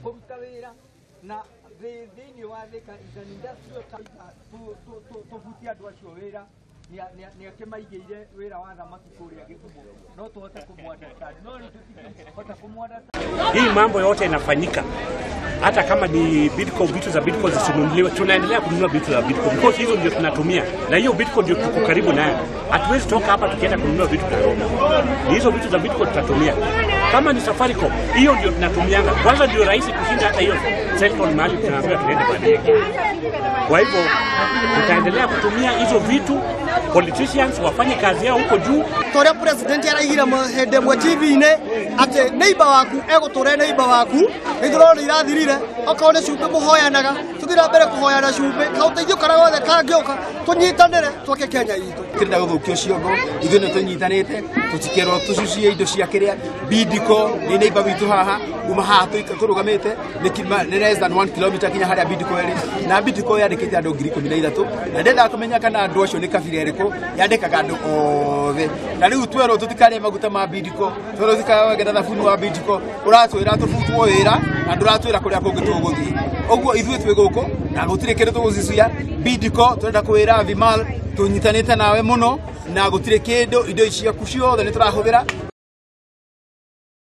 Kũruta wĩra na thĩinĩ wa Thika is an industrial tũbutie andũ acio wĩra nĩ akĩmaigĩire wĩra wa thamaki kũrĩa Gĩthumo no tũhote kũmũ-understand no rĩu tũtingĩhota kũmũ-understand. Hii mambo yote inafanyika hata kama ni Bidco, vitu za Bidco zisinunuliwe, tunaendelea kununua vitu za Bidco because hizo ndio tunatumia, na hiyo Bidco ndio tuko karibu nayo. Hatuwezi toka hapa tukienda kununua vitu Nairobi. Ni hizo vitu za Bidco tutatumia. Kama ni Safaricom, hiyo ndio tunatumianga. Kwanza ndio rahisi kushinda hata hiyo Celcom mahali tunaambiwa tuende baadaye. Kwa hivyo tutaendelea kutumia hizo vitu, politicians wafanye kazi yao huko juu. Toria president araigire hĩndĩ ĩmwe TV-inĩ atĩ neighbor waku egũtũra neighbor waku nĩ tũrona irathirire okorwo nĩ cumbĩ mũhoyanaga tũthiĩ na mbere kũhoyana cumbĩ kaũteithio karĩa gothe kangĩũka tũnyitanĩre twake Kenya itũ. Tũrenda gũthũkio ciongo ithuĩ nĩ tũnyitanĩte tũtikerwo tũcucie indo cia kĩrĩa Bidco nĩ neighbor witũ haha kuma haha tũrũgamĩte nĩ less than 1 kilometer kinya harĩa Bidco ĩrĩ na Bidco yandĩkĩte andũ 13,000 na ndendaga kũmenya kana andũ acio nĩ kabira ĩrĩkũ yandĩkaga andũ othe na rĩu twerwo tũtikarĩe maguta ma Bidco twerwo tũtikawege thabuni wa Bidco ũratwĩra tũbutwo wĩra na ndũratwĩra kũrĩa kũngĩ tũgũthiĩ ũguo ithuĩ twĩ gũkũ na gũtirĩ kĩndũ tũgũcicia Bidco tũrenda kwĩra Vimal tũnyitanĩte nawe mũno na gũtirĩ kĩndũ indo ciaku ciothe nĩ tũrahũthĩra